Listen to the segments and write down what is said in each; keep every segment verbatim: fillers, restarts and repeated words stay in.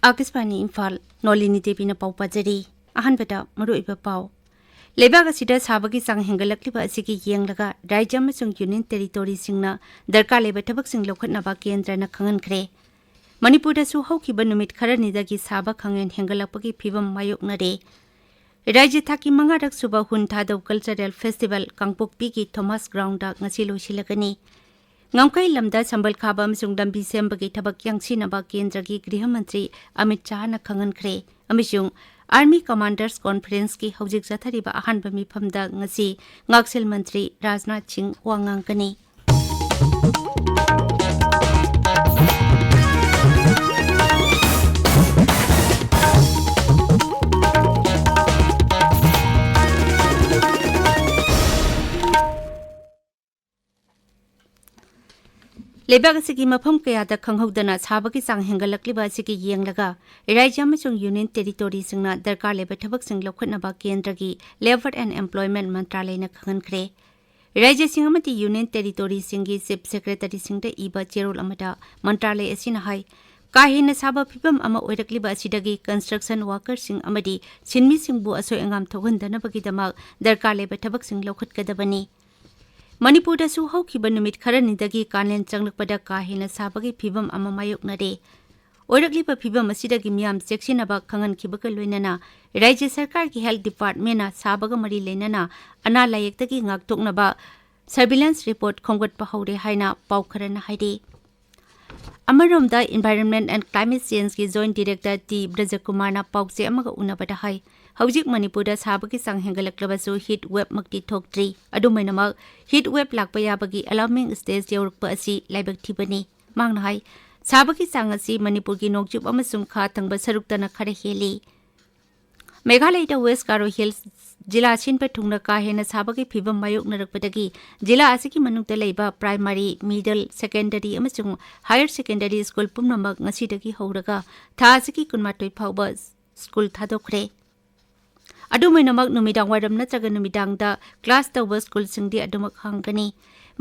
ꯑꯥꯀꯥꯁꯕꯥꯅꯤ ꯏꯝꯐꯥꯜ, ꯅꯣꯂꯤꯅꯤ ꯗꯦꯕꯤꯅ ꯄꯥꯎ ꯄꯥꯖꯔꯤ꯫ ꯑꯍꯥꯟꯕꯗ ꯃꯔꯨꯑꯣꯏꯕ ꯄꯥꯎ꯫ ꯂꯩꯕꯥꯛ ꯑꯁꯤꯗ ꯁꯥꯕꯒꯤ ꯆꯥꯡ ꯍꯦꯟꯒꯠꯂꯛꯂꯤꯕ ꯑꯁꯤꯒꯤ ꯌꯦꯡꯂꯒ ꯔꯥꯖ꯭ꯌ ꯑꯃꯁꯨꯡ ꯌꯨꯅꯤꯌꯟ ꯇꯦꯔꯤꯇꯣꯔꯤꯁꯤꯡꯅ ꯗꯔꯀꯥꯔ ꯂꯩꯕ ꯊꯕꯛꯁꯤꯡ ꯂꯧꯈꯠꯅꯕ ꯀꯦꯟꯗ꯭ꯔꯅ ꯈꯪꯍꯟꯈ꯭ꯔꯦ꯫ ꯃꯅꯤꯄꯨꯔꯗꯁꯨ ꯍꯧꯈꯤꯕ ꯅꯨꯃꯤꯠ ꯈꯔꯅꯤꯗꯒꯤ ꯁꯥꯕ ꯈꯪꯍꯦꯟ ꯍꯦꯟꯒꯠꯂꯛꯄꯒꯤ ꯐꯤꯕꯝ ꯃꯥꯌꯣꯛꯅꯔꯦ꯫ ꯔꯥꯖ꯭ꯌ ꯊꯥꯛꯀꯤ ꯃꯉꯥꯔꯛ ꯁꯨꯕ ꯍꯨꯟ ꯊꯥꯗꯧ ꯀꯜꯆꯔꯦꯜ ꯐꯦꯁꯇꯤꯚꯦꯜ ꯀꯥꯡꯄꯣꯛꯄꯤꯒꯤ ꯊꯣꯃꯥꯁ ꯒ꯭ꯔꯥꯎꯟꯗ ꯉꯁꯤ ꯂꯣꯏꯁꯤꯜꯂꯒꯅꯤ꯫ ꯉꯝꯈꯩ ꯂꯝꯗ ꯁꯝꯕꯜ ꯈꯥꯕ ꯑꯃꯁꯨꯡ ꯂꯝꯕꯤ ꯁꯦꯝꯕꯒꯤ ꯊꯕꯛ ꯌꯥꯡꯁꯤꯟꯅꯕ ꯀꯦꯟꯗ꯭ꯔꯒꯤ ꯒ꯭ꯔꯤꯍ ꯃꯟꯇ꯭ꯔꯤ ꯑꯃꯤꯠ ꯁꯥꯍꯅ ꯈꯪꯍꯟꯈ꯭ꯔꯦ꯫ ꯑꯃꯁꯨꯡ ꯑꯥꯔꯃꯤ ꯀꯃꯥꯟꯗꯔꯁ ꯀꯣꯟꯐꯔꯦꯟꯁꯀꯤ ꯍꯧꯖꯤꯛ ꯆꯠꯊꯔꯤꯕ ꯑꯍꯥꯟꯕ ꯃꯤꯐꯝꯗ ꯉꯁꯤ ꯉꯥꯛꯁꯦꯜ ꯃꯟꯇ꯭ꯔꯤ ꯔꯥꯖꯅꯥꯊ ꯁꯤꯡ ꯋꯥ ꯉꯥꯡꯒꯅꯤ꯫ ꯂꯩꯕꯥꯛ ꯑꯁꯤꯒꯤ ꯃꯐꯝ ꯀꯌꯥꯗ ꯈꯪꯍꯧꯗꯅ ꯁꯥꯕꯒꯤ ꯆꯥꯡ ꯍꯦꯟꯒꯠꯂꯛꯂꯤꯕ ꯑꯁꯤꯒꯤ ꯌꯦꯡꯂꯒ, ꯔꯥꯖ꯭ꯌ ꯑꯃꯁꯨꯡ ꯌꯨꯅꯤꯌꯟ ꯇꯦꯔꯤꯇꯣꯔꯤꯁꯤꯡꯅ ꯗꯔꯀꯥꯔ ꯂꯩꯕ ꯊꯕꯛꯁꯤꯡ ꯂꯧꯈꯠꯅꯕ ꯀꯦꯟꯗ꯭ꯔꯒꯤ ꯂꯦꯕꯔ ꯑꯦꯟ ꯑꯦꯝꯄ꯭ꯂꯣꯏꯃꯦꯟꯠ ꯃꯟꯇ꯭ꯔꯥꯂꯌꯅ ꯈꯪꯍꯟꯈ꯭ꯔꯦ꯫ ꯔꯥꯖ꯭ꯌꯁꯤꯡ ꯑꯃꯗꯤ ꯌꯨꯅꯤꯌꯟ ꯇꯦꯔꯤꯇꯣꯔꯤꯁꯤꯡꯒꯤ ꯆꯤꯐ ꯁꯦꯀ꯭ꯔꯦꯇꯔꯤꯁꯤꯡꯗ ꯏꯕ ꯆꯦꯔꯣꯜ ꯑꯃꯗ ꯃꯟꯇ꯭ꯔꯥꯂꯌ ꯑꯁꯤꯅ ꯍꯥꯏ, ꯀꯥ ꯍꯦꯟꯅ ꯁꯥꯕ ꯐꯤꯕꯝ ꯑꯃ ꯑꯣꯏꯔꯛꯂꯤꯕ ꯑꯁꯤꯗꯒꯤ ꯀꯟꯁꯇ꯭ꯔꯛꯁꯟ ꯋꯥꯀꯔꯁꯤꯡ ꯑꯃꯗꯤ ꯁꯤꯟꯃꯤꯁꯤꯡꯕꯨ ꯑꯁꯣꯏ ꯑꯉꯥꯝ ꯊꯣꯛꯍꯟꯗꯅꯕꯒꯤꯗꯃꯛ ꯗꯔꯀꯥꯔ ꯂꯩꯕ ꯊꯕꯛꯁꯤꯡ ꯂꯧꯈꯠꯀꯗꯕꯅꯤ꯫ ꯃꯅꯤꯄꯨꯔꯗꯁꯨ ꯍꯧꯈꯤꯕ ꯅꯨꯃꯤꯠ ꯈꯔꯅꯤꯗꯒꯤ ꯀꯥꯂꯦꯟ ꯆꯪꯂꯛꯄꯗ ꯀꯥ ꯍꯦꯟꯅ ꯁꯥꯕꯒꯤ ꯐꯤꯕꯝ ꯑꯃ ꯃꯥꯌꯣꯛꯅꯔꯦ꯫ ꯑꯣꯏꯔꯛꯂꯤꯕ ꯐꯤꯕꯝ ꯑꯁꯤꯗꯒꯤ ꯃꯤꯌꯥꯝ ꯆꯦꯛꯁꯤꯟꯅꯕ ꯈꯪꯍꯟꯈꯤꯕꯒ ꯂꯣꯏꯅꯅ ꯔꯥꯖ꯭ꯌ ꯁꯔꯀꯥꯔꯒꯤ ꯍꯦꯜꯊ ꯗꯤꯄꯥꯔꯠꯃꯦꯟꯠꯅ ꯁꯥꯕꯒ ꯃꯔꯤ ꯂꯩꯅꯅ ꯑꯅꯥ ꯂꯥꯌꯦꯡꯗꯒꯤ ꯉꯥꯛꯊꯣꯛꯅꯕ ꯁꯔꯚꯤꯂꯦꯟꯁ ꯔꯤꯄꯣꯔꯠ ꯈꯣꯝꯒꯠꯄ ꯍꯧꯔꯦ ꯍꯥꯏꯅ ꯄꯥꯎ ꯈꯔꯅ ꯍꯥꯏꯔꯤ꯫ ꯑꯃꯔꯣꯝꯗ, ꯏꯟꯚꯥꯏꯔꯟꯃꯦꯟꯠ ꯑꯦꯟ ꯀ꯭ꯂꯥꯏꯃꯦꯠ ꯆꯦꯟꯖꯀꯤ ꯖꯣꯏꯟꯠ ꯗꯤꯔꯦꯛꯇꯔ ꯇꯤ ꯕ꯭ꯔꯖꯀꯨꯃꯥꯔꯅ ꯄꯥꯎꯆꯦ ꯑꯃꯒ ꯎꯅꯕꯗ ꯍꯥꯏ, ꯍꯧꯖꯤꯛ ꯃꯅꯤꯄꯨꯔꯗ ꯁꯥꯕꯒꯤ ꯆꯥꯡ ꯍꯦꯟꯒꯠꯂꯛꯂꯕꯁꯨ ꯍꯤꯠ ꯋꯦꯕꯃꯛꯇꯤ ꯊꯣꯛꯇ꯭ꯔꯤ꯫ ꯑꯗꯨꯝ ꯑꯣꯏꯅꯃꯛ, ꯍꯤꯠ ꯋꯦꯕ ꯂꯥꯛꯄ ꯌꯥꯕꯒꯤ ꯑꯦꯂꯥꯔꯃꯤꯡ ꯁ꯭ꯇꯦꯖ ꯌꯧꯔꯛꯄ ꯑꯁꯤ ꯂꯥꯏꯕꯛ ꯊꯤꯕꯅꯤ꯫ ꯃꯍꯥꯛꯅ ꯍꯥꯏ, ꯁꯥꯕꯒꯤ ꯆꯥꯡ ꯑꯁꯤ ꯃꯅꯤꯄꯨꯔꯒꯤ ꯅꯣꯡꯆꯨꯞ ꯑꯃꯁꯨꯡ ꯈꯥ ꯊꯪꯕ ꯁꯔꯨꯛꯇꯅ ꯈꯔ ꯍꯦꯜꯂꯤ꯫ ꯃꯦꯘꯥꯂꯌꯗ ꯋꯦꯁ ꯒꯥꯔꯣ ꯍꯤꯜꯁ ꯖꯤꯂꯥ ꯁꯤꯟꯕ ꯊꯨꯡꯅ ꯀꯥ ꯍꯦꯟꯅ ꯁꯥꯕꯒꯤ ꯐꯤꯕꯝ ꯃꯥꯌꯣꯛꯅꯔꯛꯄꯗꯒꯤ ꯖꯤꯂꯥ ꯑꯁꯤꯒꯤ ꯃꯅꯨꯡꯗ ꯂꯩꯕ ꯄ꯭ꯔꯥꯏꯃꯥꯔꯤ, ꯃꯤꯗꯜ, ꯁꯦꯀꯦꯟꯗꯔꯤ ꯑꯃꯁꯨꯡ ꯍꯥꯌꯔ ꯁꯦꯀꯦꯟꯗꯔꯤ ꯁ꯭ꯀꯨꯜ ꯄꯨꯝꯅꯃꯛ ꯉꯁꯤꯗꯒꯤ ꯍꯧꯔꯒ ꯊꯥ ꯑꯁꯤꯒꯤ ꯀꯨꯟꯃꯥꯊꯣꯏ ꯐꯥꯎꯕ ꯁ꯭ꯀꯨꯜ ꯊꯥꯗꯣꯛꯈ꯭ꯔꯦ꯫ ꯑꯗꯨꯝ ꯑꯣꯏꯅꯃꯛ, ꯅꯨꯃꯤꯗꯥꯡ ꯋꯥꯏꯔꯝ ꯅꯠꯇ꯭ꯔꯒ ꯅꯨꯃꯤꯗꯥꯡꯗ ꯀ꯭ꯂꯥꯁ ꯇꯧꯕ ꯁ꯭ꯀꯨꯜꯁꯤꯡꯗꯤ ꯑꯗꯨꯃꯛ ꯍꯥꯡꯒꯅꯤ꯫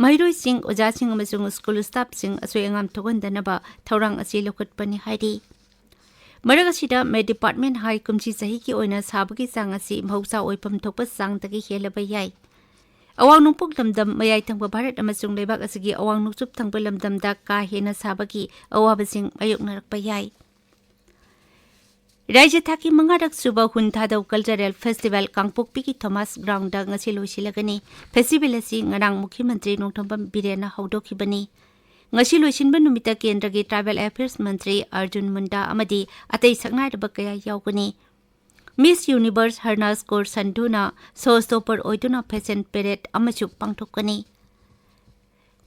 ꯃꯍꯩꯔꯣꯏꯁꯤꯡ, ꯑꯣꯖꯥꯁꯤꯡ ꯑꯃꯁꯨꯡ ꯁ꯭ꯀꯨꯜ ꯁ꯭ꯇꯥꯐꯁꯤꯡ ꯑꯁꯣꯏ ꯑꯉꯥꯝ ꯊꯣꯛꯍꯟꯗꯅꯕ ꯊꯧꯔꯥꯡ ꯑꯁꯤ ꯂꯧꯈꯠꯄꯅꯤ ꯍꯥꯏꯔꯤ꯫ ꯃꯔꯛ ꯑꯁꯤꯗ, ꯃꯦꯠ ꯗꯤꯄꯥꯔꯠꯃꯦꯟ ꯍꯥꯏ ꯀꯨꯝꯁꯤ ꯆꯍꯤꯒꯤ ꯑꯣꯏꯅ ꯁꯥꯕꯒꯤ ꯆꯥꯡ ꯑꯁꯤ ꯃꯍꯧꯁꯥ ꯑꯣꯏꯐꯝ ꯊꯣꯛꯄ ꯆꯥꯡꯗꯒꯤ ꯍꯦꯜꯂꯕ ꯌꯥꯏ꯫ ꯑꯋꯥꯡ ꯅꯣꯡꯄꯣꯛ ꯂꯝꯗꯝ, ꯃꯌꯥꯏ ꯊꯪꯕ ꯚꯥꯔꯠ ꯑꯃꯁꯨꯡ ꯂꯩꯕꯥꯛ ꯑꯁꯤꯒꯤ ꯑꯋꯥꯡ ꯅꯣꯡꯆꯨꯞ ꯊꯪꯕ ꯂꯝꯗꯝꯗ ꯀꯥ ꯍꯦꯟꯅ ꯁꯥꯕꯒꯤ ꯑꯋꯥꯕꯁꯤꯡ ꯃꯥꯌꯣꯛꯅꯔꯛꯄ ꯌꯥꯏ꯫ ꯔꯥꯖ꯭ꯌ ꯊꯥꯛꯀꯤ ꯃꯉꯥꯔꯛ ꯁꯨꯕ ꯍꯨꯟ ꯊꯥꯗꯧ ꯀꯜꯆꯔꯦꯜ ꯐꯦꯁꯇꯤꯚꯦꯜ ꯀꯥꯡꯄꯣꯛꯄꯤꯒꯤ ꯊꯣꯃꯥꯁ ꯒ꯭ꯔꯥꯎꯟꯗ ꯉꯁꯤ ꯂꯣꯏꯁꯤꯜꯂꯒꯅꯤ꯫ ꯐꯦꯁꯇꯤꯚꯦꯜ ꯑꯁꯤ ꯉꯔꯥꯡ ꯃꯨꯈ꯭ꯌ ꯃꯟꯇ꯭ꯔꯤ ꯅꯣꯡꯊꯣꯝꯕꯝ ꯕꯤꯔꯦꯟꯅ ꯍꯧꯗꯣꯛꯈꯤꯕꯅꯤ꯫ ꯉꯁꯤ ꯂꯣꯏꯁꯤꯟꯕ ꯅꯨꯃꯤꯠꯇ ꯀꯦꯟꯗ꯭ꯔꯒꯤ ꯇ꯭ꯔꯥꯏꯕꯦꯜ ꯑꯦꯐꯤꯌꯔꯁ ꯃꯟꯇ꯭ꯔꯤ ꯑꯔꯖꯨꯟ ꯃꯨꯟꯗꯥ ꯑꯃꯗꯤ ꯑꯇꯩ ꯁꯛꯅꯥꯏꯔꯕ ꯀꯌꯥ ꯌꯥꯎꯒꯅꯤ꯫ ꯃꯤꯁ ꯌꯨꯅꯤꯚꯔꯁ ꯍꯔꯅꯥꯁ ꯀꯣꯔ ꯁꯟꯙꯨꯅ ꯁꯣ ꯁ꯭ꯇꯣꯄꯔ ꯑꯣꯏꯗꯨꯅ ꯐꯦꯁꯟ ꯄꯦꯔꯦꯗ ꯑꯃꯁꯨ ꯄꯥꯡꯊꯣꯛꯀꯅꯤ꯫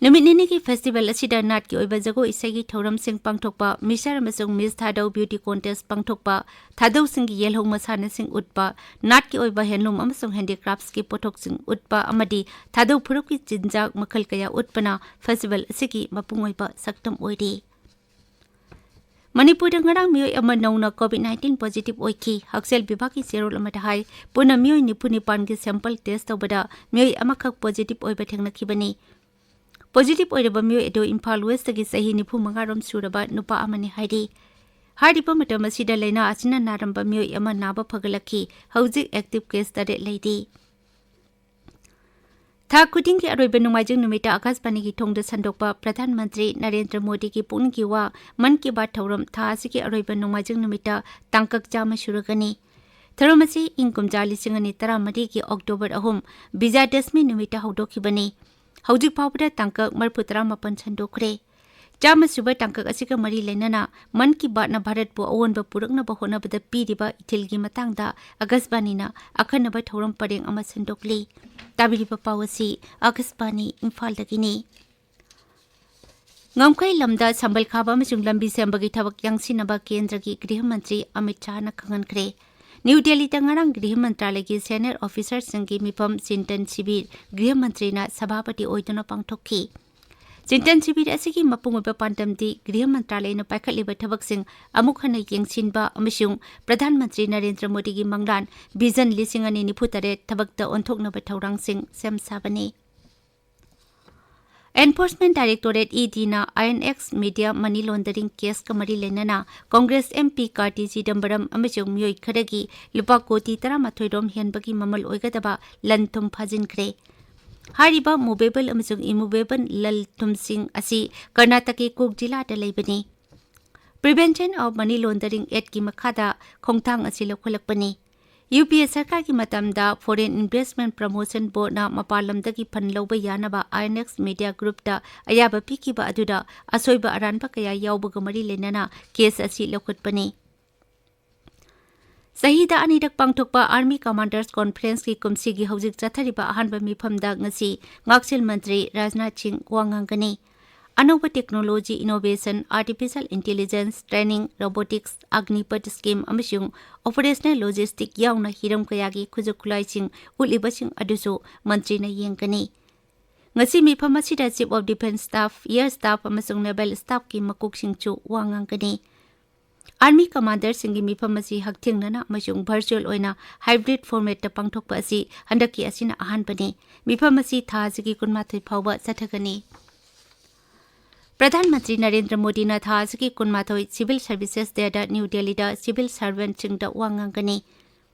ꯅꯨꯃꯤꯠ ꯅꯤꯅꯤꯒꯤ ꯐꯦꯁꯇꯤꯚꯦꯜ ꯑꯁꯤꯗ ꯅꯥꯠꯀꯤ ꯑꯣꯏꯕ ꯖꯒꯣꯏ ꯏꯁꯩꯒꯤ ꯊꯧꯔꯝꯁꯤꯡ ꯄꯥꯡꯊꯣꯛꯄ, ꯃꯤꯁꯇꯔ ꯑꯃꯁꯨꯡ ꯃꯤꯁ ꯊꯥꯗꯧ ꯕ꯭ꯌꯨꯇꯤ ꯀꯣꯟꯇꯦꯁ ꯄꯥꯡꯊꯣꯛꯄ, ꯊꯥꯗꯧꯁꯤꯡꯒꯤ ꯌꯦꯜꯍꯧ ꯃꯁꯥꯟꯅꯁꯤꯡ ꯎꯠꯄ, ꯅꯥꯠꯀꯤ ꯑꯣꯏꯕ ꯍꯦꯟꯂꯨꯝ ꯑꯃꯁꯨꯡ ꯍꯦꯟꯗꯤꯀ꯭ꯔꯥꯐꯠꯁꯀꯤ ꯄꯣꯠꯊꯣꯛꯁꯤꯡ ꯎꯠꯄ ꯑꯃꯗꯤ ꯊꯥꯗꯧ ꯐꯨꯔꯨꯞꯀꯤ ꯆꯤꯟꯖꯥꯛ ꯃꯈꯜ ꯀꯌꯥ ꯎꯠꯄꯅ ꯐꯦꯁꯇꯤꯚꯦꯜ ꯑꯁꯤꯒꯤ ꯃꯄꯨꯡ ꯑꯣꯏꯕ ꯁꯛꯇꯝ ꯑꯣꯏꯔꯤ꯫ ꯃꯅꯤꯄꯨꯔꯗ ꯉꯔꯥꯡ ꯃꯤꯑꯣꯏ ꯑꯃ ꯅꯧꯅ ꯀꯣꯚꯤꯗ ꯅꯥꯏꯟꯇꯤꯟ ꯄꯣꯖꯤꯇꯤꯚ ꯑꯣꯏꯈꯤ꯫ ꯍꯛꯁꯦꯜ ꯕꯤꯚꯥꯒꯀꯤ ꯆꯦꯔꯣꯜ ꯑꯃꯗ ꯍꯥꯏ, ꯄꯨꯟꯅ ꯃꯤꯑꯣꯏ ꯅꯤꯐꯨ ꯅꯤꯄꯥꯟꯒꯤ ꯁꯦꯝꯄꯜ ꯇꯦꯁ ꯇꯧꯕꯗ ꯃꯤꯑꯣꯏ ꯑꯃꯈꯛ ꯄꯣꯖꯤꯇꯤꯚ ꯑꯣꯏꯕ ꯊꯦꯡꯅꯈꯤꯕꯅꯤ꯫ ꯄꯣꯖꯤꯇꯤꯚ ꯑꯣꯏꯔꯕ ꯃꯤꯑꯣꯏ ꯑꯗꯨ ꯏꯝꯐꯥꯜ ꯋꯦꯁꯇꯒꯤ ꯆꯍꯤ ꯅꯤꯐꯨ ꯃꯉꯥ ꯔꯣꯝ ꯁꯨꯔꯕ ꯅꯨꯄꯥ ꯑꯃꯅꯤ ꯍꯥꯏꯔꯤ꯫ ꯍꯥꯏꯔꯤꯕ ꯃꯇꯝ ꯑꯁꯤꯗ ꯂꯥꯏꯅꯥ ꯑꯁꯤꯅ ꯅꯥꯔꯝꯕ ꯃꯤꯑꯣꯏ ꯑꯃ ꯅꯥꯕ ꯐꯒꯠꯂꯛꯈꯤ꯫ ꯍꯧꯖꯤꯛ ꯑꯦꯛꯇꯤꯚ ꯀꯦꯁ ꯇꯔꯦꯠ ꯂꯩꯔꯤ꯫ ꯊꯥ ꯈꯨꯗꯤꯡꯒꯤ ꯑꯔꯣꯏꯕ ꯅꯣꯡꯃꯥꯏꯖꯤꯡ ꯅꯨꯃꯤꯠꯇ ꯑꯀꯥꯁꯕꯥꯅꯤꯒꯤ ꯊꯣꯡꯗ ꯁꯟꯗꯣꯛꯄ ꯄ꯭ꯔꯙꯥꯟ ꯃꯟꯇ꯭ꯔꯤ ꯅꯔꯦꯟꯗ꯭ꯔ ꯃꯣꯗꯤꯒꯤ ꯄꯨꯛꯅꯤꯡꯒꯤ ꯋꯥ ꯃꯟ ꯀꯤ ꯕꯥꯠ ꯊꯧꯔꯝ ꯊꯥ ꯑꯁꯤꯒꯤ ꯑꯔꯣꯏꯕ ꯅꯣꯡꯃꯥꯏꯖꯤꯡ ꯅꯨꯃꯤꯠꯇ ꯇꯥꯡꯀꯛ ꯆꯥꯝꯃ ꯁꯨꯔꯒꯅꯤ꯫ ꯊꯧꯔꯝ ꯑꯁꯤ ꯏꯪ ꯀꯨꯝꯖꯥ ꯂꯤꯁꯤꯡ ꯑꯅꯤ ꯇꯔꯥꯃꯔꯤꯒꯤ ꯑꯣꯛꯇꯣꯕꯔ ꯑꯍꯨꯝ, ꯕꯤꯖꯌꯗꯁꯃꯤ ꯅꯨꯃꯤꯠꯇ ꯍꯧꯗꯣꯛꯈꯤꯕꯅꯤ꯫ ꯍꯧꯖꯤꯛ ꯐꯥꯎꯕꯗ ꯇꯥꯡꯀꯛ ꯃꯔꯤꯐꯨ ꯇꯔꯥꯃꯥꯄꯟ ꯁꯟꯗꯣꯛꯈ꯭ꯔꯦ꯫ ꯆꯥꯝꯃ ꯁꯨꯕ ꯇꯥꯡꯀꯛ ꯑꯁꯤꯒ ꯃꯔꯤ ꯂꯩꯅꯅ ꯃꯟ ꯀꯤ ꯕꯥꯠꯅ ꯚꯥꯔꯠꯄꯨ ꯑꯑꯣꯟꯕ ꯄꯨꯔꯛꯅꯕ ꯍꯣꯠꯅꯕꯗ ꯄꯤꯔꯤꯕ ꯏꯊꯤꯜꯒꯤ ꯃꯇꯥꯡꯗ ꯑꯀꯥꯁꯕꯥꯅꯤꯅ ꯑꯈꯟꯅꯕ ꯊꯧꯔꯝ ꯄꯔꯦꯡ ꯑꯃ ꯁꯟꯗꯣꯛꯂꯤ꯫ ꯇꯥꯕꯤꯔꯤꯕ ꯄꯥꯎ ꯑꯁꯤ ꯑꯀꯥꯁꯕꯥꯅꯤ ꯏꯝꯐꯥꯜꯗꯒꯤꯅꯤ꯫ ꯉꯝꯈꯩ ꯂꯝꯗ ꯁꯝꯕꯜ ꯈꯥꯕ ꯑꯃꯁꯨꯡ ꯂꯝꯕꯤ ꯁꯦꯝꯕꯒꯤ ꯊꯕꯛ ꯌꯥꯡꯁꯤꯟꯅꯕ ꯀꯦꯟꯗ꯭ꯔꯒꯤ ꯒ꯭ꯔꯤꯍ ꯃꯟꯇ꯭ꯔꯤ ꯑꯃꯤꯠ ꯁꯥꯍꯅ ꯈꯪꯍꯟꯈ꯭ꯔꯦ꯫ ꯅ꯭ꯌꯨ ꯗꯦꯜꯂꯤꯗ ꯉꯔꯥꯡ ꯒ꯭ꯔꯤꯍ ꯃꯟꯇ꯭ꯔꯥꯂꯌꯒꯤ ꯁꯦꯅꯤꯌꯔ ꯑꯣꯐꯤꯁꯔꯁꯤꯡꯒꯤ ꯃꯤꯐꯝ ꯆꯤꯟꯇꯟ ꯁꯤꯕꯤꯔ ꯒ꯭ꯔꯤꯍ ꯃꯟꯇ꯭ꯔꯤꯅ ꯁꯚꯥꯄꯇꯤ ꯑꯣꯏꯗꯨꯅ ꯄꯥꯡꯊꯣꯛꯈꯤ꯫ ꯆꯤꯟꯇꯟ ꯁꯤꯕꯤꯔ ꯑꯁꯤꯒꯤ ꯃꯄꯨꯡ ꯑꯣꯏꯕ ꯄꯥꯟꯗꯝꯗꯤ ꯒ꯭ꯔꯤꯍ ꯃꯟꯇ꯭ꯔꯥꯂꯌꯅ ꯄꯥꯏꯈꯠꯂꯤꯕ ꯊꯕꯛꯁꯤꯡ ꯑꯃꯨꯛ ꯍꯟꯅ ꯌꯦꯡꯁꯤꯟꯕ ꯑꯃꯁꯨꯡ ꯄ꯭ꯔꯙꯥꯟ ꯃꯟꯇ꯭ꯔꯤ ꯅꯔꯦꯟꯗ꯭ꯔ ꯃꯣꯗꯤꯒꯤ ꯃꯪꯂꯥꯟ ꯚꯤꯖꯟ ꯂꯤꯁꯤꯡ ꯑꯅꯤ ꯅꯤꯐꯨ ꯇꯔꯦꯠ ꯊꯕꯛꯇ ꯑꯣꯟꯊꯣꯛꯅꯕ ꯊꯧꯔꯥꯡꯁꯤꯡ ꯁꯦꯝ ꯁꯥꯕꯅꯤ꯫ Enforcement Directorate, EDꯅ INX Media money laundering caseꯀ ꯃꯔꯤ ꯂꯩꯅꯅ Congress MP Karti Chidambaram ꯑꯃꯁꯨꯡ ꯃꯤꯑꯣꯏ ꯈꯔꯒꯤ ꯂꯨꯄꯥ ꯀꯣꯇꯤ ꯇꯔꯥꯃꯥꯊꯣꯏ ꯔꯣꯝ ꯍꯦꯟꯕꯒꯤ ꯃꯃꯜ ꯑꯣꯏꯒꯗꯕ ꯂꯟ ꯊꯨꯝ ꯐꯥꯖꯤꯟꯈ꯭ꯔꯦ꯫ ꯍꯥꯏꯔꯤꯕ movable ꯑꯃꯁꯨꯡ immovable ꯂꯟ ꯊꯨꯝꯁꯤꯡ ꯑꯁꯤ ꯀꯔꯅꯥꯇꯀꯒꯤ ꯀꯨꯛ ꯖꯤꯂꯥꯗ ꯂꯩꯕꯅꯤ꯫ Prevention of Money Laundering Actꯀꯤ ꯃꯈꯥꯗ ꯈꯣꯡꯊꯥꯡ ꯑꯁꯤ ꯂꯧꯈꯠꯂꯛꯄꯅꯤ꯫ UPA ꯁꯔꯀꯥꯔꯒꯤ ꯃꯇꯝꯗ Foreign Investment Promotion Boardꯅ ꯃꯄꯥꯟ ꯂꯝꯗꯒꯤ fund ꯂꯧꯕ ꯌꯥꯅꯕ INX Media Groupꯇ ꯑꯌꯥꯕ ꯄꯤꯈꯤꯕ ꯑꯗꯨꯗ ꯑꯁꯣꯏꯕ ꯑꯔꯥꯟꯕ ꯀꯌꯥ ꯌꯥꯎꯕꯒ ꯃꯔꯤ ꯂꯩꯅꯅ case ꯑꯁꯤ ꯂꯧꯈꯠꯄꯅꯤ꯫ ꯆꯍꯤꯗ ꯑꯅꯤꯔꯛ ꯄꯥꯡꯊꯣꯛꯄ Army Commanders Conferenceꯀꯤ ꯀꯨꯝꯁꯤꯒꯤ ꯍꯧꯖꯤꯛ ꯆꯠꯊꯔꯤꯕ ꯑꯍꯥꯟꯕ ꯃꯤꯐꯝꯗ ꯉꯁꯤ ꯉꯥꯛꯁꯦꯜ ꯃꯟꯇ꯭ꯔꯤ ꯔꯥꯖꯅꯥꯊ ꯁꯤꯡ ꯋꯥ ꯉꯥꯡꯒꯅꯤ꯫ ꯑꯅꯧꯕ technology innovation, artificial intelligence, training, robotics, Agnipath scheme ꯑꯃꯁꯨꯡ operational logistic ꯌꯥꯎꯅ ꯍꯤꯔꯝ ꯀꯌꯥꯒꯤ ꯈꯨꯠꯁꯨ ꯈꯨꯠꯂꯥꯏꯁꯤꯡ ꯎꯠꯂꯤꯕꯁꯤꯡ ꯑꯗꯨꯁꯨ ꯃꯟꯇ꯭ꯔꯤꯅ ꯌꯦꯡꯒꯅꯤ꯫ ꯉꯁꯤ ꯃꯤꯐꯝ ꯑꯁꯤꯗ Chief of Defence Staff, Air Staff ꯑꯃꯁꯨꯡ Naval Staffꯀꯤ ꯃꯀꯣꯛꯁꯤꯡꯁꯨ ꯋꯥ ꯉꯥꯡꯒꯅꯤ꯫ Army Commanderꯁꯤꯡꯒꯤ ꯃꯤꯐꯝ ꯑꯁꯤ ꯍꯛꯊꯦꯡꯅꯅ ꯑꯃꯁꯨꯡ virtual ꯑꯣꯏꯅ hybrid formatꯇ ꯄꯥꯡꯊꯣꯛꯄ ꯑꯁꯤ ꯍꯟꯗꯛꯀꯤ ꯑꯁꯤꯅ ꯑꯍꯥꯟꯕꯅꯤ꯫ ꯃꯤꯐꯝ ꯑꯁꯤ ꯊꯥ ꯑꯁꯤꯒꯤ ꯀꯨꯟꯃꯥꯊꯣꯏ ꯐꯥꯎꯕ ꯆꯠꯊꯒꯅꯤ꯫ ꯄ꯭ꯔꯙꯥꯟ ꯃꯟꯇ꯭ꯔꯤ ꯅꯔꯦꯟꯗ꯭ꯔ ꯃꯣꯗꯤꯅ ꯊꯥ ꯑꯁꯤꯒꯤ ꯀꯨꯟꯃꯥꯊꯣꯏ Civil Services Dayꯗ ꯅ꯭ꯌꯨ ꯗꯦꯜꯂꯤꯗ civil servantꯁꯤꯡꯗ ꯋꯥ ꯉꯥꯡꯒꯅꯤ꯫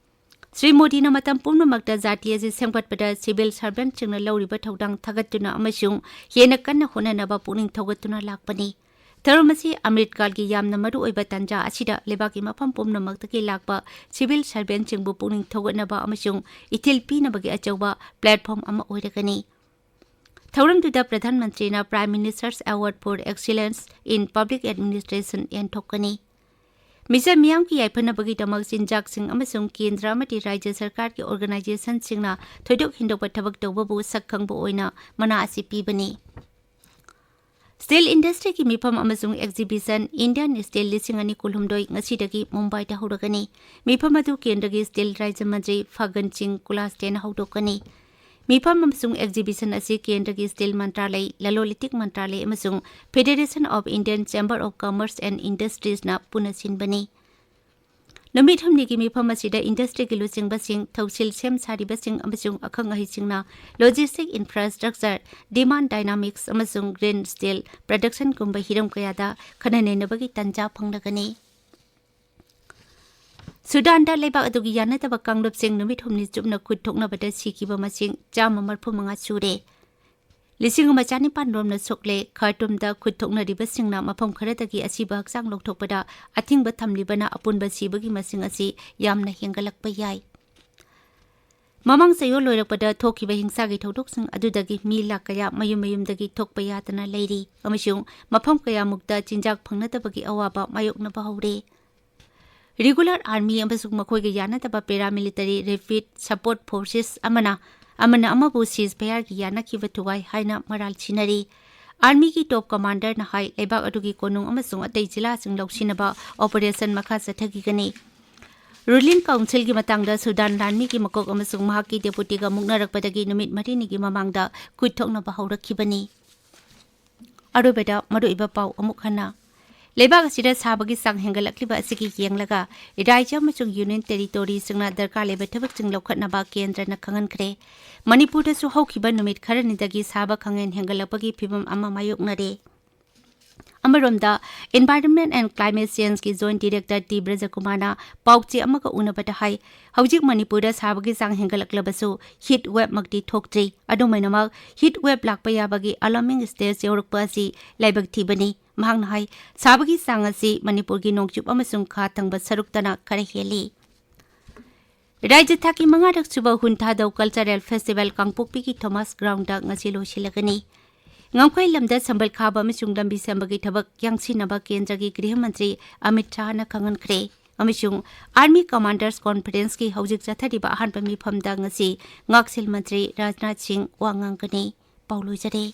ꯁ꯭ꯔꯤ ꯃꯣꯗꯤꯅ ꯃꯇꯝ ꯄꯨꯝꯅꯃꯛꯇ ꯖꯥꯇꯤ ꯑꯁꯤ ꯁꯦꯝꯒꯠꯄꯗ civil servantꯁꯤꯡꯅ ꯂꯧꯔꯤꯕ ꯊꯧꯗꯥꯡ ꯊꯥꯒꯠꯇꯨꯅ ꯑꯃꯁꯨꯡ ꯍꯦꯟꯅ ꯀꯟꯅ ꯍꯣꯠꯅꯅꯕ ꯄꯨꯛꯅꯤꯡ ꯊꯧꯒꯠꯇꯨꯅ ꯂꯥꯛꯄꯅꯤ꯫ ꯊꯧꯔꯝ ꯑꯁꯤ ꯑꯃ꯭ꯔꯤꯠꯀꯥꯜꯒꯤ ꯌꯥꯝꯅ ꯃꯔꯨꯑꯣꯏꯕ ꯇꯥꯟꯖꯥ ꯑꯁꯤꯗ ꯂꯩꯕꯥꯛꯀꯤ ꯃꯐꯝ ꯄꯨꯝꯅꯃꯛꯇꯒꯤ ꯂꯥꯛꯄ civil servantꯁꯤꯡꯕꯨ ꯄꯨꯛꯅꯤꯡ ꯊꯧꯒꯠꯅꯕ ꯑꯃꯁꯨꯡ ꯏꯊꯤꯜ ꯄꯤꯅꯕꯒꯤ ꯑꯆꯧꯕ platform ꯑꯃ ꯑꯣꯏꯔꯒꯅꯤ꯫ ꯊꯧꯔꯝꯗꯨꯗ ꯄ꯭ꯔꯙꯥꯟ ꯃꯟꯇ꯭ꯔꯤꯅ Prime Minister's Award for Excellence in Public Administration ꯌꯦꯟꯊꯣꯛꯀꯅꯤ꯫ ꯃꯤꯆꯝ ꯃꯤꯌꯥꯝꯒꯤ ꯌꯥꯏꯐꯅꯕꯒꯤꯗꯃꯛ ꯆꯤꯟꯖꯥꯛꯁꯤꯡ ꯑꯃꯁꯨꯡ ꯀꯦꯟꯗ꯭ꯔ ꯑꯃꯗꯤ ꯔꯥꯖ꯭ꯌ ꯁꯔꯀꯥꯔꯒꯤ organizationꯁꯤꯡꯅ ꯊꯣꯏꯗꯣꯛ ꯍꯦꯟꯗꯣꯛꯄ ꯊꯕꯛ ꯇꯧꯕꯕꯨ ꯁꯛꯈꯪꯕ ꯑꯣꯏꯅ ꯃꯅꯥ ꯑꯁꯤ ꯄꯤꯕꯅꯤ꯫ Steel industryꯒꯤ ꯃꯤꯐꯝ ꯑꯃꯁꯨꯡ exhibition Indian Steel ꯂꯤꯁꯤꯡ ꯑꯅꯤ ꯀꯨꯟꯍꯨꯝꯗꯣꯏ ꯉꯁꯤꯗꯒꯤ ꯃꯨꯝꯕꯥꯏꯗ ꯍꯧꯔꯒꯅꯤ꯫ ꯃꯤꯐꯝ ꯑꯗꯨ ꯀꯦꯟꯗ꯭ꯔꯒꯤ steel ꯔꯥꯖ꯭ꯌ ꯃꯟꯇ꯭ꯔꯤ ꯐꯒꯟ ꯁꯤꯡ ꯀꯨꯂꯥꯁꯇꯦꯅ ꯍꯧꯗꯣꯛꯀꯅꯤ꯫ ꯃꯤꯐꯝ ꯑꯃꯁꯨꯡ exhibition ꯑꯁꯤ ꯀꯦꯟꯗ꯭ꯔꯒꯤ steel ꯃꯟꯇ꯭ꯔꯥꯂꯌ, ꯂꯂꯣꯟ ꯏꯇꯤꯛ ꯃꯟꯇ꯭ꯔꯥꯂꯌ ꯑꯃꯁꯨꯡ Federation of Indian Chamber of Commerce and Industriesꯅ ꯄꯨꯟꯅ ꯁꯤꯟꯕꯅꯤ꯫ ꯅꯨꯃꯤꯠ ꯍꯨꯝꯅꯤꯒꯤ ꯃꯤꯐꯝ ꯑꯁꯤꯗ ꯏꯟꯗꯁꯇ꯭ꯔꯤꯒꯤ ꯂꯨꯆꯤꯡꯕꯁꯤꯡ, ꯊꯧꯁꯤꯜ ꯁꯦꯝ ꯁꯥꯔꯤꯕꯁꯤꯡ ꯑꯃꯁꯨꯡ ꯑꯈꯪ ꯑꯍꯩꯁꯤꯡꯅ logistic infrastructure, demand dynamics ꯑꯃꯁꯨꯡ green steel productionꯒꯨꯝꯕ ꯍꯤꯔꯝ ꯀꯌꯥꯗ ꯈꯟꯅ ꯅꯩꯅꯕꯒꯤ ꯇꯥꯟꯖꯥ ꯐꯪꯂꯒꯅꯤ꯫ ꯁꯨꯗꯥꯟꯗ ꯂꯩꯕꯥꯛ ꯑꯗꯨꯒꯤ ꯌꯥꯅꯗꯕ ꯀꯥꯡꯂꯨꯞꯁꯤꯡ ꯅꯨꯃꯤꯠ ꯍꯨꯝꯅꯤ ꯆꯨꯞꯅ ꯈꯨꯠ ꯊꯣꯛꯅꯕꯗ ꯁꯤꯈꯤꯕ ꯃꯁꯤꯡ ꯆꯥꯝꯃ ꯃꯔꯤꯐꯨ ꯃꯉꯥ ꯁꯨꯔꯦ꯫ ꯂꯤꯁꯤꯡ ꯑꯃ ꯆꯥꯅꯤꯄꯥꯟ ꯔꯣꯝꯅ ꯁꯣꯛꯂꯦ꯫ ꯈꯥꯔꯇꯨꯝꯗ ꯈꯨꯠ ꯊꯣꯛꯅꯔꯤꯕꯁꯤꯡꯅ ꯃꯐꯝ ꯈꯔꯗꯒꯤ ꯑꯁꯤꯕ ꯍꯛꯆꯥꯡ ꯂꯧꯊꯣꯛꯄꯗ ꯑꯊꯤꯡꯕ ꯊꯝꯂꯤꯕꯅ ꯑꯄꯨꯟꯕ ꯁꯤꯕꯒꯤ ꯃꯁꯤꯡ ꯑꯁꯤ ꯌꯥꯝꯅ ꯍꯦꯟꯒꯠꯂꯛꯄ ꯌꯥꯏ꯫ ꯃꯃꯥꯡ ꯆꯌꯣꯜ ꯂꯣꯏꯔꯛꯄꯗ ꯊꯣꯛꯈꯤꯕ ꯍꯤꯡꯁꯥꯒꯤ ꯊꯧꯗꯣꯛꯁꯤꯡ ꯑꯗꯨꯗꯒꯤ ꯃꯤ ꯂꯥꯈ ꯀꯌꯥ ꯃꯌꯨꯝ ꯃꯌꯨꯝꯗꯒꯤ ꯊꯣꯛꯄ ꯌꯥꯗꯅ ꯂꯩꯔꯤ ꯑꯃꯁꯨꯡ ꯃꯐꯝ ꯀꯌꯥꯃꯨꯛꯇ ꯆꯤꯟꯖꯥꯛ ꯐꯪꯅꯗꯕꯒꯤ ꯑꯋꯥꯕ ꯃꯥꯌꯣꯛꯅꯕ ꯍꯧꯔꯦ꯫ Regular Army ꯑꯃꯁꯨꯡ ꯃꯈꯣꯏꯒ ꯌꯥꯅꯗꯕ Paramilitary Rapid Support Forces ꯑꯃꯅ, ꯑꯃꯅ ꯑꯃꯕꯨ ceasefireꯒꯤ ꯌꯥꯅꯈꯤꯕ ꯊꯨꯒꯥꯏ ꯍꯥꯏꯅ ꯃꯔꯥꯜ ꯁꯤꯅꯔꯤ꯫ Armyꯒꯤ top commanderꯅ ꯍꯥꯏ, ꯂꯩꯕꯥꯛ ꯑꯗꯨꯒꯤ ꯀꯣꯅꯨꯡ ꯑꯃꯁꯨꯡ ꯑꯇꯩ ꯖꯤꯂꯥꯁꯤꯡ ꯂꯧꯁꯤꯟꯅꯕ operation ꯃꯈꯥ ꯆꯠꯊꯈꯤꯒꯅꯤ꯫ Ruling Councilꯒꯤ ꯃꯇꯥꯡꯗ ꯁꯨꯗꯥꯟ ꯂꯥꯟꯃꯤꯒꯤ ꯃꯀꯣꯛ ꯑꯃꯁꯨꯡ ꯃꯍꯥꯛꯀꯤ deputyꯒ ꯃꯨꯛꯅꯔꯛꯄꯗꯒꯤ ꯅꯨꯃꯤꯠ ꯃꯔꯤꯅꯤꯒꯤ ꯃꯃꯥꯡꯗ ꯈꯨꯠ ꯊꯣꯛꯅꯕ ꯍꯧꯔꯛꯈꯤꯕꯅꯤ꯫ ꯑꯔꯣꯏꯕꯗ ꯃꯔꯨꯑꯣꯏꯕ ꯄꯥꯎ ꯑꯃꯨꯛ ꯍꯟꯅ꯫ ꯂꯩꯕꯥꯛ ꯑꯁꯤꯗ ꯁꯥꯕꯒꯤ ꯆꯥꯡ ꯍꯦꯟꯒꯠꯂꯛꯂꯤꯕ ꯑꯁꯤꯒꯤ ꯌꯦꯡꯂꯒ ꯔꯥꯖ꯭ꯌ ꯑꯃꯁꯨꯡ Union Territoryꯁꯤꯡꯅ ꯗꯔꯀꯥꯔ ꯂꯩꯕ ꯊꯕꯛꯁꯤꯡ ꯂꯧꯈꯠꯅꯕ ꯀꯦꯟꯗ꯭ꯔꯅ ꯈꯪꯍꯟꯈ꯭ꯔꯦ꯫ ꯃꯅꯤꯄꯨꯔꯗꯁꯨ ꯍꯧꯈꯤꯕ ꯅꯨꯃꯤꯠ ꯈꯔꯅꯤꯗꯒꯤ ꯁꯥꯕ ꯈꯪꯍꯦꯟ ꯍꯦꯟꯒꯠꯂꯛꯄꯒꯤ ꯐꯤꯚꯝ ꯑꯃ ꯃꯥꯌꯣꯛꯅꯔꯦ꯫ ꯑꯃꯔꯣꯝꯗ, Environment and Climate Changeꯀꯤ Joint Director ꯇꯤ ꯕ꯭ꯔꯖꯀꯨꯃꯥꯔꯅ ꯄꯥꯎꯆꯦ ꯑꯃꯒ ꯎꯅꯕꯗ ꯍꯥꯏ, ꯍꯧꯖꯤꯛ ꯃꯅꯤꯄꯨꯔꯗ ꯁꯥꯕꯒꯤ ꯆꯥꯡ ꯍꯦꯟꯒꯠꯂꯛꯂꯕꯁꯨ heat waveꯃꯛꯇꯤ ꯊꯣꯛꯇ꯭ꯔꯤ꯫ ꯑꯗꯨꯝ ꯑꯣꯏꯅꯃꯛ, heat wave ꯂꯥꯛꯄ ꯌꯥꯕꯒꯤ alarming stage ꯌꯧꯔꯛꯄ ꯑꯁꯤ ꯂꯥꯏꯕꯛ ꯊꯤꯕꯅꯤ꯫ ꯃꯍꯥꯛꯅ ꯍꯥꯏ, ꯁꯥꯕꯒꯤ ꯆꯥꯡ ꯑꯁꯤ ꯃꯅꯤꯄꯨꯔꯒꯤ ꯅꯣꯡꯆꯨꯞ ꯑꯃꯁꯨꯡ ꯈꯥ ꯊꯪꯕ ꯁꯔꯨꯛꯇꯅ ꯈꯔ ꯍꯦꯜꯂꯤ꯫ ꯔꯥꯖ꯭ꯌ ꯊꯥꯛꯀꯤ ꯃꯉꯥꯔꯛ ꯁꯨꯕ ꯍꯨꯟꯊꯥꯗꯧ Cultural Festival ꯀꯥꯡꯄꯣꯛꯄꯤꯒꯤ Thomas Groundꯗ ꯉꯁꯤ ꯂꯣꯏꯁꯤꯜꯂꯒꯅꯤ꯫ ꯉꯝꯈꯩ ꯂꯝꯗ ꯁꯝꯕꯜ ꯈꯥꯕ ꯑꯃꯁꯨꯡ ꯂꯝꯕꯤ ꯁꯦꯝꯕꯒꯤ ꯊꯕꯛ ꯌꯥꯡꯁꯤꯟꯅꯕ ꯀꯦꯟꯗ꯭ꯔꯒꯤ ꯒ꯭ꯔꯤꯍ ꯃꯟꯇ꯭ꯔꯤ ꯑꯃꯤꯠ ꯁꯥꯍꯅ ꯈꯪꯍꯟꯈ꯭ꯔꯦ꯫ ꯑꯃꯁꯨꯡ Army Commanders Conferenceꯀꯤ ꯍꯧꯖꯤꯛ ꯆꯠꯊꯔꯤꯕ ꯑꯍꯥꯟꯕ ꯃꯤꯐꯝꯗ ꯉꯁꯤ ꯉꯥꯛꯁꯦꯜ ꯃꯟꯇ꯭ꯔꯤ ꯔꯥꯖꯅꯥꯊ ꯁꯤꯡ ꯋꯥ ꯉꯥꯡꯒꯅꯤ꯫ ꯄꯥꯎ ꯂꯣꯏꯖꯔꯦ꯫